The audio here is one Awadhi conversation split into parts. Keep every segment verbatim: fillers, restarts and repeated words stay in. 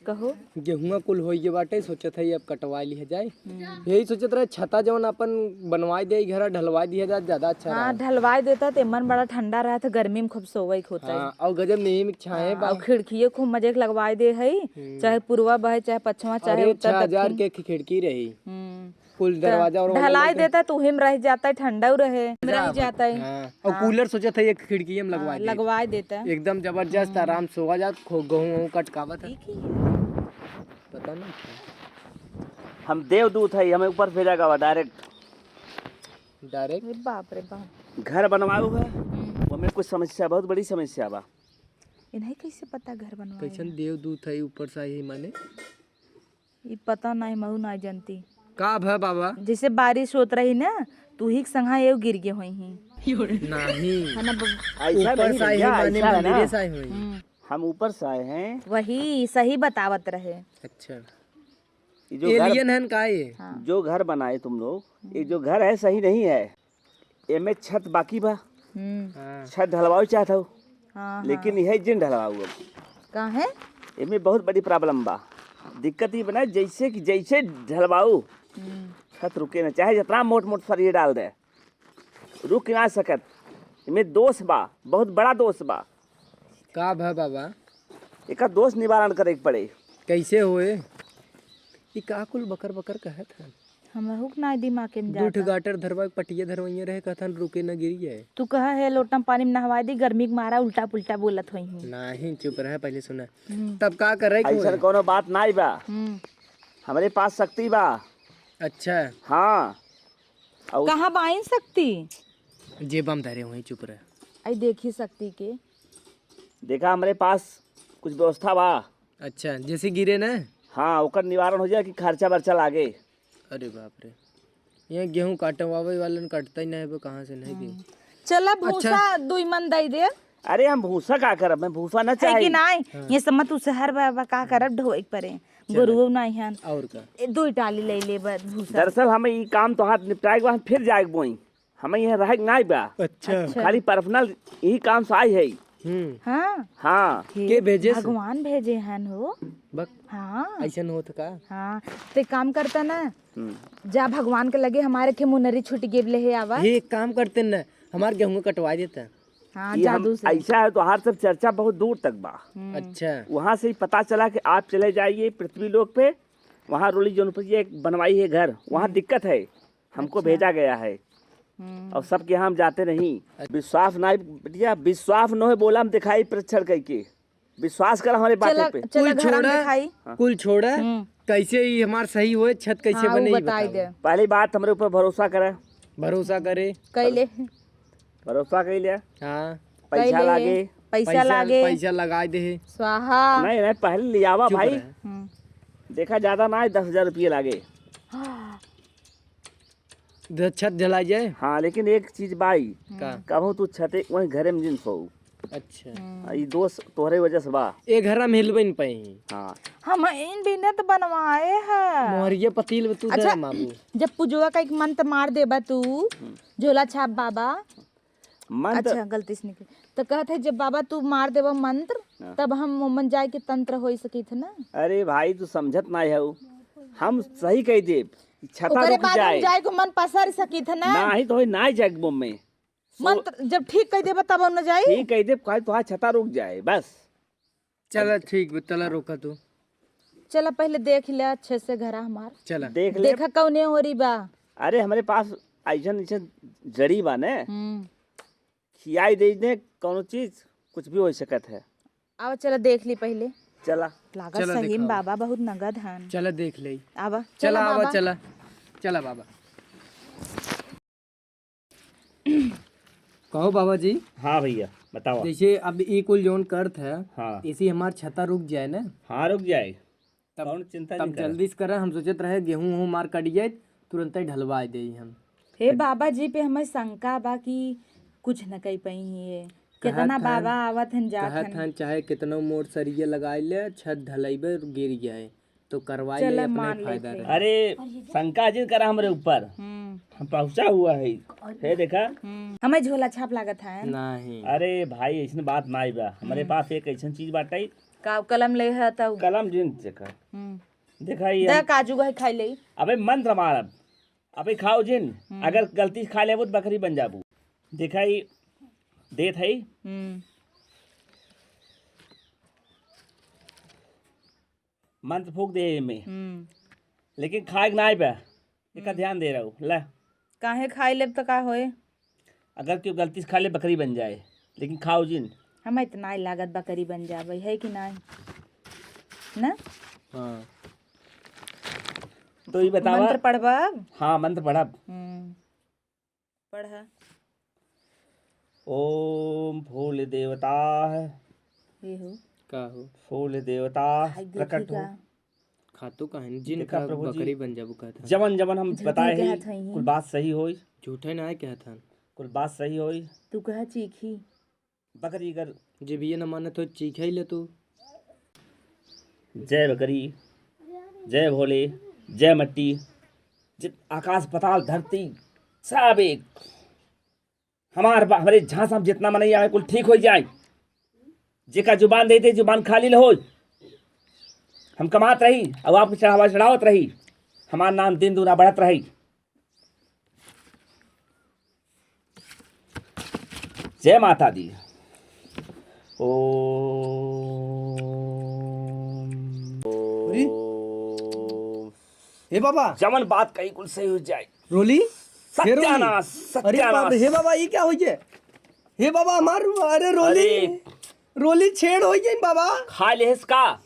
कहो। गेहुआ कुल होइगे बाटे, सोचत है अब कटवा लिया जाए। हम्म। यही सोचत रहे, छता जवन अपन बनवाई दे, घर ढलवाई दिया जाए, ज्यादा अच्छा हाँ, रहा। ढलवाई देता तो मन बड़ा ठंडा रहा, तो गर्मी में खूब सोवई होता है। हाँ, और गजब नीम के छाहे हाँ, बा। और खिड़किए खूब मजे के लगवाई दे है, हम्म। चाहे पूर्वा बहे, चाहे पछवा, चाहे अरे, उत्तर छह हजार दक्षिण। के खि-, खिड़की रही। हम्म। कुल त दरवाजा और ढलाई लगता है। देता तो उही में रह जाता है, ठंडा रहे, में रह जा, जाता है। हाँ। और हाँ। कूलर सोचत है एक खिड़की में हाँ, लगवा दे। लगवा देता है। एकदम जबरदस्त हम्म। आराम सोवा जात, खो-, गेहूं वहूं कटकावत है। ठीक ही है। पता नहीं क्या। हम देवदूत है, हमें ऊपर भेजा गवा direct। Direct? अरे बाप रे बाप। घर बनवाऊ है, हम्म। वो में कुछ समस्या, बहुत बड़ी समस्या बा। इन्हें कैसे पता घर बनवाए कैसन हैं? देवदूत है ऊपर से आई है माने? ई पता नहीं, महू नहीं जानती। का भा बाबा? जैसे बारिश होत रही ना, तू ही के संघा एव गिर गए होई ही। नहीं। है ना बब-, ऐसा ऊपर नहीं से आए भैया, हैं, माने ऐसा है ना। मंदिरे से आए हुए हैं। हम्म। हम ऊपर से आए हैं। वही सही बतावत रहे। अच्छा। ये जो घर, alien हन का ये? हाँ। जो घर बनाए तुम लोग, ये जो घर है सही नहीं है। एमे छत बाकी बा। हम्म। हाँ। छत ढलवाओ चाहत हो, हाँ, लेकिन हाँ। यह जिन ढलवाऊ अब। काहे? एमे बहुत बड़ी problem बा। दिक्कत ये बना जैसे कि जैसे ढलवाऊ, हम्म। छत रुके ना, चाहे जितना मोट मोट सरिये डाल दे, रुक ना सकत। एमे दोष बा, बहुत बड़ा दोष बा। का भा बाबा? एकर दोष निवारण करे के पड़े। कैसे होए? ई का कुल बकर बकर कहत है? हमहू के ना दिमाग में दू ठे जाता। गाटर धरवा के पटिया धरवइया रहे, कहतन रुके न गिरी जाए। तू कहा है लोटा में पानी में नहवाई दी, गर्मी के मारा उल्टा पुल्टा बोलत होई ही। नहीं, चुप रहे, पहले सुना। हम्म। तब का करे के ऐसन होई? कोनो बात नाई बा। हम्म। हमरे पास शक्ति बा। अच्छा। हाँ। और कहाँ बाइन शक्ति? जेबा में धरे हुई, चुप रहे। आई देखी शक्ति के। देखा, हमरे पास कुछ व्यवस्था बा। अच्छा, जैसे गिरे ना? हाँ, ओकर निवारण हो जाए कि खर्चा बर्चा लागे। अरे बाप रे, ये गेहूं काटवावे वालन कटता ही नहीं, वो कहाँ से नहीं दी? हम्म। चला, अच्छा। भूसा दुई मन दई दे। अरे, हम भूसा का करब? मैं भूसा ना है कि चाही। नहीं? हाँ। ये सब मत, तू शहर बा, बा का करब, ढोए के परे। चला। गोरुओ नहीं हन। और का? ए, दुई टाली ले ले बस भूसा। दरअसल हम ई काम तो हाथ निपटाए के बाद फिर जाए के बोई। हमें यहाँ रहे के नाई बा। अच्छा। अच्छा। खाली personal यही काम से आई है। हम्म। हाँ। हाँ। हे के भेजे से? भगवान भेजे हन हो। बक। हाँ। ऐसन होत का? हाँ। ते काम करता ना। हम्म। जा भगवान के लगे, हमारे थे मुनरी छूट गेब ले हे आवा। ये एक काम करते ना, हमार गेहूं कटवा देता। हाँ, ये हम, जादू से। ऐसा है तो हर सब चर्चा बहुत दूर तक बा। हम्म। अच्छा। वहाँ से ही पता चला कि आप चले जाइए पृथ्वी लोक पे, वहाँ रोली जौनपुर जी एक बनवाई है घर, वहाँ हम्म। दिक्कत है। हमको अच्छा। भेजा गया है। हम्म। और सबके यहाँ हम जाते नहीं। अच्छा। विश्वास नहीं, बिटिया, विश्वास न हो, बोला हम दिखाई परीक्षण करके। विश्वास कर हमारे बातें चला, पे। चला कुल घर में छोड़ा, दिखाई। हाँ। कुल छोड़ा, हम्म। कैसे ही हमार सही होए, छत कैसे हाँ, वो बने, ये बताई बताओ। दे। पहली बात, हमरे ऊपर भरोसा करे। भरोसा करे। कैले। भरोसा कैले। हाँ। पैसा कैले। लागे। पैसा पैसा, लागे। पैसा लगा दे। स्वाहा। नहीं, नहीं, पहले लियावा चुप भाई। रहे। हम्म। देखा, ज्यादा ना है, दस हजार रुपये लागे। हाँ। ध-, छत ढलाई जाए? हाँ, लेकिन एक चीज बाई। का? कहूँ तू छते वहीं घरे में जिन सो। अच्छा। हम्म। आ, ई दोष तोहरे वजह से बा। ए घर हम हिलबे न पाई। हाँ। हम इन बिनत बनवाए है। मोहरिया पतील में तू अच्छा, दे मामू। जब पूजवा का एक मंत्र मार देबा तू, हम्म। झोला छाप बाबा। मंत्र अच्छा, गलती से निकल। तो कहत है, जब बाबा तू मार देबा मंत्र, हाँ। तब हम ओमन जाए के तंत्र होई सकित है ना? अरे भाई, तू समझत ना है। हम सही कह देब। छता ओकरे रुक बाद हम जाए। जाए को मन पसर सकित है ना? नाही तो होई, नाही जाए के बोम में। सो- मंत्र जब ठीक कह देबा तब हम न जाई। ठीक कह देब, काहे तोहार छता रुक जाए, बस। चला अब ठीक बा, चला रोका तू। चला पहले देख ले अच्छे से घरा हमार। चला। देख ले। देखा कौने ओरी बा। अरे हमरे पास ऐसन ऐसन जड़ी बा ने। हम्म। खियाई दे दे कौनो चीज, कुछ भी हो सकत है। आवा चला देख ली पहले। चला। लागत चला सही में देखावा। बाबा बहुत नगद हन। चला देख ले। आवा, चला चला आवा, बाबा। चला। चला बाबा। कहो बाबा जी। हाँ भैया, बताओ। जैसे अब ई कुल जौन करत है, हाँ। इसी हमार छता रुक जाए ना? हाँ, रुक जाए। तब, कौन चिंता तब नहीं करे। जल्दी से करे, हम सोचत रहे गेहूं वहूं मार कट जाए, तुरंते ढलवाए दे हम। हे बाबा जी पे हमें शंका बा कि कुछ न कह पाई ये। कितना कहत हन, बाबा आवत हन, जात कहत हन। हन, चाहे कितनो मोट सरिया लगाए ले, छत ढलैबे गिर जाए। तो करवाई ले, चला, अपने मान फायदा लेते रहे। हैं। अरे, शंका जिन करा हमरे ऊपर। हम्म। हम पहुंचा हुआ है। हे देखा। हम्म। हमें झोला छाप लागत है। नहीं। अरे भाई, ऐसन बात नाई बा। हमरे हम्म। पास एक ऐसन चीज बाटे। का कलम ले है तउ? कलम जिन देखा। हम्म। देखा ये दे हम काजू गही खाई ले। अबे मंत्र मारब। अबे खाओ जिन। हम्म। अगर गलती से खा लेबू तो बकरी बन जाबू। देखा ये देत है। हम्म। मंत्र फूंक दे एमे। हम्म। लेकिन खाए के नाई बा। एका हम्म। ध्यान दे रहू। ले। काहे खाई लेब त का होए? अगर केहू गलती से खा ले, बकरी बन जाए, लेकिन खाओ जिन। हमें इतना ही लागत बकरी बन जाबे, है कि नाई? ना? हाँ। तो ई बतावा। मंत्र पढ़बा अब? हाँ, मंत्र पढ़ब। हम्म। पढ़ा। ओम फूल देवता। ये हो। का हो? फूल देवता हाय, देखी प्रकट हो। का? खातू काहे न? जिन देखा का प्रभु जी, बकरी बन जाबू कहत हन। जवन जवन हम झूठे बताए ही, कहत हई। कुल बात सही होई। झूठे ना कहत हन। कुल बात सही होई। तू कहा चीखी। बकरी कर। जे भी ये न मानत हो, चीखे ही ले तू। जय बकरी, जय भोले, जय मट्टी, जित आकाश पाताल धरती सब एक। हमार बा-, हमरे झांसा में जितना मनई आवे, कुल ठीक होइ जाए। जेका जुबान दे दे, जुबान खाली न होई। हम कमात रही, अब आपके चढ़ावा चढ़ावत रही। हमार नाम दिन दूना बढ़त रही। जय माता दी। ओम। अरे? हे बाबा। जवन बात कही कुल सही हो जाए। रोली? हे रोली? सत्यानाश, अरे बाप रे, सत्यानाश। हे बाबा, ये क्या हो गया? हे बाबा, हमार, अरे रोली, अरे। रोली छेड़ हो गई बाबा। खा लेहस का?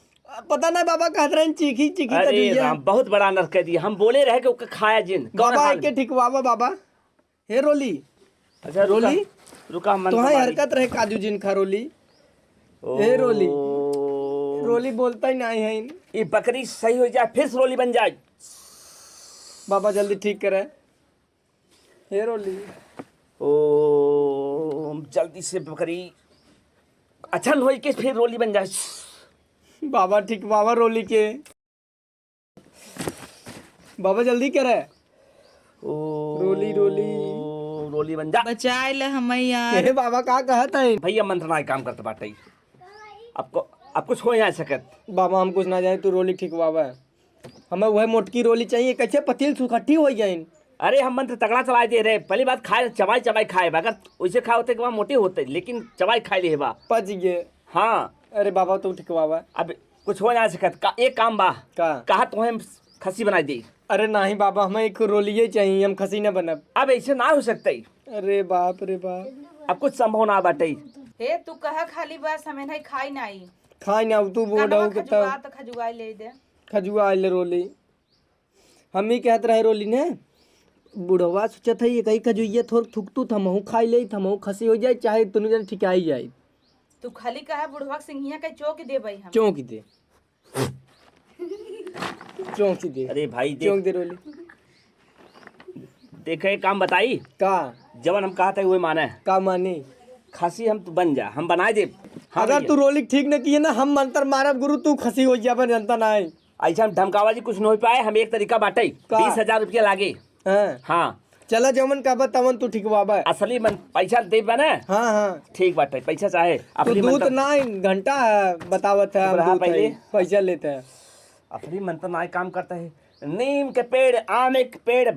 पता नहीं बाबा, कहत रहन चीखी, चीखी कर अरे दीजिए। राम, बहुत बड़ा अनर्थ कर दिया। हम बोले रहे कि ओके खाया जिन। कौन बाबा, हाल? एके ठिकवावा बाबा। हे रोली। अच्छा, रुका, रोली? रुका, मंत्र तोहाई मारी। हरकत रहे काजू जिन खा रोली। ओ। हे रोली। रोली बोलता ही नहीं है। ई बकरी सही हो जाए, फिर से रोली बन जाए। बाबा जल्दी ठीक करे। हे रोली। ओम, जल्दी से बकरी अछन होई के फिर रोली बन जाए। बाबा ठीक बाबा रोली के। बाबा जल्दी करे। ओ, रोली, रोली। रोली बन जा। बचाए ले हमें यार। अरे बाबा का कहत है? भैया मंत्र ना काम करत बाटे। आपको, आप कुछ हो ना सकत। बाबा हम कुछ ना जाने, तू रोली ठीक बाबा। हमें वह मोटकी रोली चाहिए, कैसे पतील सुखट्टी हो जाइन। अरे हम मंत्र तगड़ा चलाए दे रहे, पहली बात खाए, चबाई चबाई खाए, अगर वैसे खाए होते कि वहाँ मोटे होते, लेकिन चबाई खाए ले बा। पच गए। हाँ। अरे बाबा तू ठिकवावा। अब कुछ हो ना सकत का, एक काम बा। का? कहा तुम्हें खसी बनाई दे। अरे नहीं बाबा, हमें एक रोलिये चाहिए, हम खसी न बनब। अब ऐसे ना हो सकते। अरे बाप रे बाप। अब कुछ संभव ना बाटे। हे तू कहा खाली बस हमें नहीं खाई नाई। खाई ना, तू बोल कहवा रहा हूँ कि खजुआ तब तो खजुआ ले दे। खजुआ ले रोली। हम ही कहत रहे रोली ने, बुढ़वा सोचत है, ये कहीं खजुइया थोड़ थुकतू, त हमहू खाई ले, त हमहू खसी हो जाए, चाहे दुनू जन ठिकाई जाए। तू खाली कहा बुढ़वा के सिंघिया के चौंक देबई हम। चौंक दे। चौंक दे। अरे भाई, देख। चौंक दे रोली। देखे, एक काम बताई। का? जवन हम कहत है, उहे माने। का मानी? खसी हम तो बन जा, हम बनाए देब। हाँ अगर भैया। तू रोली ठीक न किए ना, हम मंत्र मारब गुरु, तू खसी हो जाबे, जनता ना है। ऐसा हम धमकावा जी कुछ न हो पाए, हम एक तरीका बाटे, का? बीस हजार रुपया लागे। हाँ। हाँ। चला जवन कहबा तवन तू ठिकवाबा। असली मन पैसा देबा ना? हाँ, हाँ। ठीक बाटे, पैसा चाहे। तो असली दूध मंत्र ना, घंटा बतावत है, हम चुप रहा दूध पहले। है, पैसा लेते हैं। असली मंत्र ना काम करता है। नीम के पेड़, आम के पेड़,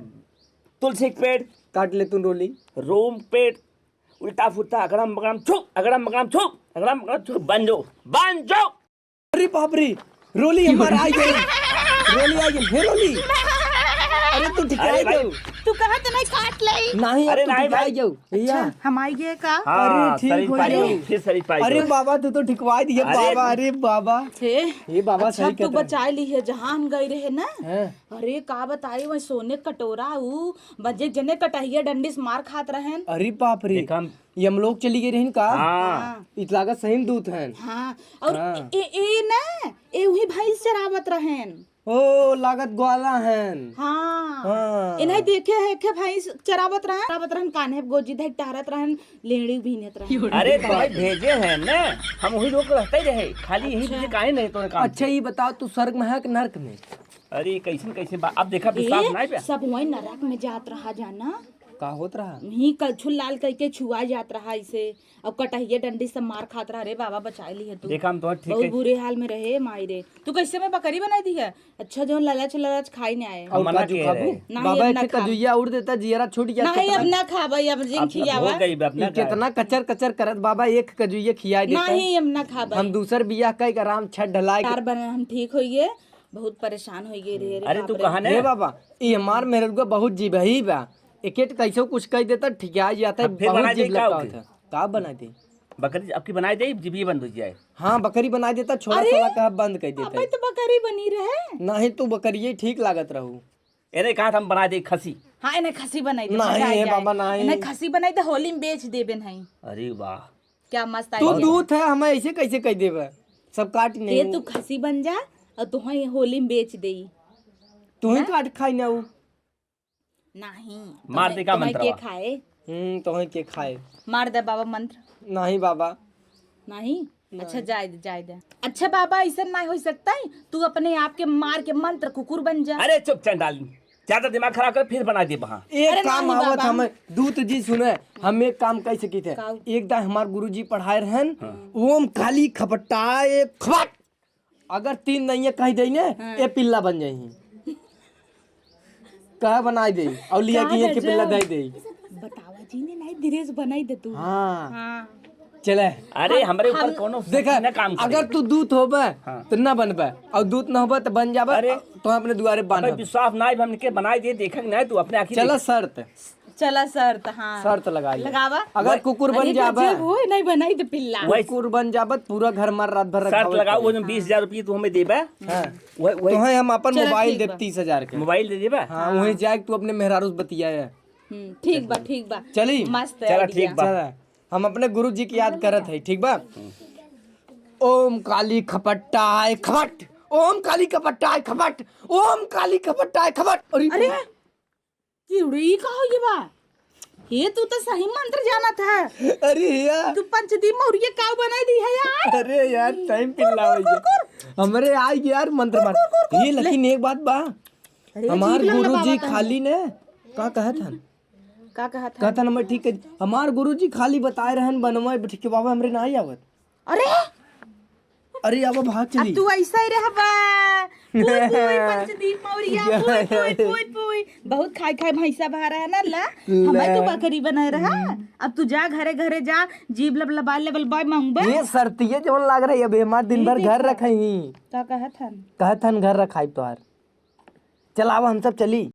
तुलसी के पेड़। काट ले तू रोली। रोम पेड़, उल्टा फुल्टा, अगड़म बगड़म छुप, अगड़म बगड़म छुप, अगड़म बगड़म छुप, बन जो, बन जो। अरे बाप रे, रोली हमार आ गई। रोली आ गई, हे रोली। अरे तू ठिकाई अरे भाई। दो। तू कहा तो नहीं काट ले। नहीं, अरे अब तू नहीं ठिकाई भाई। जाओ। भैया। अच्छा, हम आई गए का? हाँ, अरे ठीक शरीर हो पाई जाओ। गई, फिर शरीर पाई अरे गई। बाबा, तू तो ठिकवाई दिया अरे। बाबा, अरे बाबा। छे। ये बाबा अच्छा, सही तू कहता है। बचाई ली है, जहाँ हम गए रहे ना। हाँ। अरे का बताई, वही सोने कटोरा, ऊ बजे जने कटहिया डंडी से मार खात रहन। अरे बाप रे। देखा हम ये हम लोग चली गई रहिन का? हाँ। हाँ। इत लागत सही में दूत हन। हाँ। और हाँ। ए, ए, ए ना, ए उही भैंस चरावत रहन। ओ, लागत ग्वाला हन। हाँ। हाँ। इन्हें देखे है के भैंस चरावत रहन, चरावत रहन, कान्हे गोजी धइ टहरत रहन, लेड़ी बीनत रहन। अरे, तो भाई भेजे हैं ना, हम वही लोग रहते ही रहे, खाली यही अच्छा। बीजे काहे नहीं तोरे काम अच्छा, पे? ये बताओ, तू स्वर्ग में है कि नरक में? अरे, कैसन, कैसे बा-, अब देखा, विश्वास ए, नहीं पे। सब वही नरक में जात रहा जाना। का होत रहा? ही कलछुल लाल कइके छुआ जात रहा इसे। अब कटहिया डंडी से मार खात रहा, "रे बाबा, बचाए ली है तू।" देखा, हम तो ठीक बहुत है। बुरे हाल में रहे, माई रे। तू कैसे में बकरी बनाई दी है? अच्छा, जो ललच, ललच खाई ने आए। हम और मना काजू किए खाबू? रहे। नहीं, बाबा, अब एक ना ठे खाब। कजुइया उड़ देता, जियरा छूट गया, नहीं, कितना अब ना खाबा, अब जिन अब खियावा। हो गई, अब ना ई खाए। कितना कचर, कचर करत, बाबा, एक कजुइया खियाई देता। नहीं, अब ना खाबा। हम दूसर बियाह कई के आराम छत ढलाई के यार, बने हम ठीक होइए, बहुत परेशान होइए रे, रे अरे, बाप तू रे। कहाँ ने? हे बाबा, ई हमार मेहररुआ बहुत जीवही बा। एके कैसे कुछ कह देता, ठिका जाता है, अब फिर बहुत बनाई जीव दे, का लगता होगी? होता है। का बनाई दे? बकरी अब की बनाई दे, जीभिए बंद हो जाए। हाँ, बकरी बनाई देता, छोड़ा अरे, छोड़ा कहा बंद कर देता अबे है। तो बकरी बनी रहे। नहीं, तू बकरिए ठीक लागत रहू। एने कहा था हम बनाई दे खसी। हाँ, इन्हें खसी बनाई दे, नहीं, मजा आ ए जाए। बाबा, नहीं। इन्हें खसी बनाई दे, होली में बेच देबे नहीं। अरे वाह। क्या मस्त तू idea। दूध है, हमें ऐसे कैसे कह देबे? सब काट नहीं ये हो। तू खसी बन जा और तुहें होली में बेच देई। तुहें ना? काट खाई ना उ। नहीं, मार तुहें, दे का तुहें मंत्र के बा? खाए? हम्म, तुहें के खाए? मार दे बाबा मंत्र। नहीं बाबा। नहीं? नहीं। अच्छा, जाए दे, जाए दे। अच्छा बाबा, ऐसा नहीं हो सकता है, तू अपने आप के मार के मंत्र कुकुर बन जा। अरे चुप चंडालिन, ज्यादा दिमाग खराब कर, फिर बना दे वहाँ। एक अरे काम नहीं आवत बाबा। हमें, दूत जी सुने, हम एक काम कह सकी थे। का? एक दाई हमार गुरुजी पढ़ाए रहन, हाँ। ओम काली खपटाए खपट। अगर तीन नहीं कह दे ने, हाँ। ए पिल्ला बन जाई। कह बनाई दे, और लिया का कि ये के गजब। पिल्ला दे दे। बतावा जी ने नहीं, dress बनाई दे तू। हाँ। हाँ। चले। अरे, हम, हमरे ऊपर हम कोनो देखा, ना काम करे। अगर तू दूत होबे, हाँ। तो ना बनबे, और दूत ना होबे, तो बन जाबे, अरे, तो अपने दुआरे अबे बांधब। विश्वास ना है, हमने के बनाई दे, देखा कि नहीं, तू अपने आँखी चला देख। शर्त। चला शर्त, हाँ। शर्त लगाई। लगावा। अगर वही कुकुर बन अरे, जाबे, गजब हो, नहीं बनाई तो पिल्ला। वही कुकुर बन जाबे, पूरा घर मार रात भर शर्त रखावे लगाओ, पड़ी। वो जो बीस हजार रुपये तू हमें देबे, हाँ। वही, वही। तो है, हम अपन चला, mobile ठीक देब बा। तीस हजार के। Mobile दे देबे? हाँ, हाँ। वहीं जाके तू अपने मेहरारू से बतियाए। हम्म, ठीक बा, ठीक बा। चली? मस्त चला, idea। ठीक बा। चला, हम अपने गुरु जी की याद करत है, ठीक बा? ओम काली खपट्टाय खपट, ओम काली खपट्टाय खपट, ओम काली खपट्टाय खपट। अरे, अरे, किउड़ी, ई का हो गया बा? हे, तू तो सही मंत्र जानत है। अरे हिया। तू पंचदीप मौर्य काऊ बनाई दी है यार। अरे यार, time पे कुर, लाओ कुर, ये। कुर, कुर। हमरे आई यार मंत्र कुर, मार। कुर, कुर, कुर। ये ले। लेकिन एक बात बा, अरे, हमार जीभ लग गुरु जी लगावत है। खाली ने का कहत हन? का कहत हन? कहत हन, "मैं ठीक है।" हमार गुरु जी खाली बताए रहन, "बनवा ठीक है बाबा, हमरे ना आई आवत।" अरे! अरे, अब भाग अब चली। तू ऐसा ही रहबा। पुई, पुई, पंचदीप मौर्य, पुई, पुई, पुई, पुई। बहुत खाई, खाई भैंसा बहा रहा है ना, ला। हमें ले। तू बकरी बनाए रहा। हम्म। अब तू जा घरे, घरे जा, जीभ लबलबाए, लबलबाए मांगबा। ये शर्तिये जवन लाग रही, अबे हमार दिन ये भर घर देखा। रखई। का कहत हन? कहत हन घर रखाई तोहार। चल आवा, हम सब चली।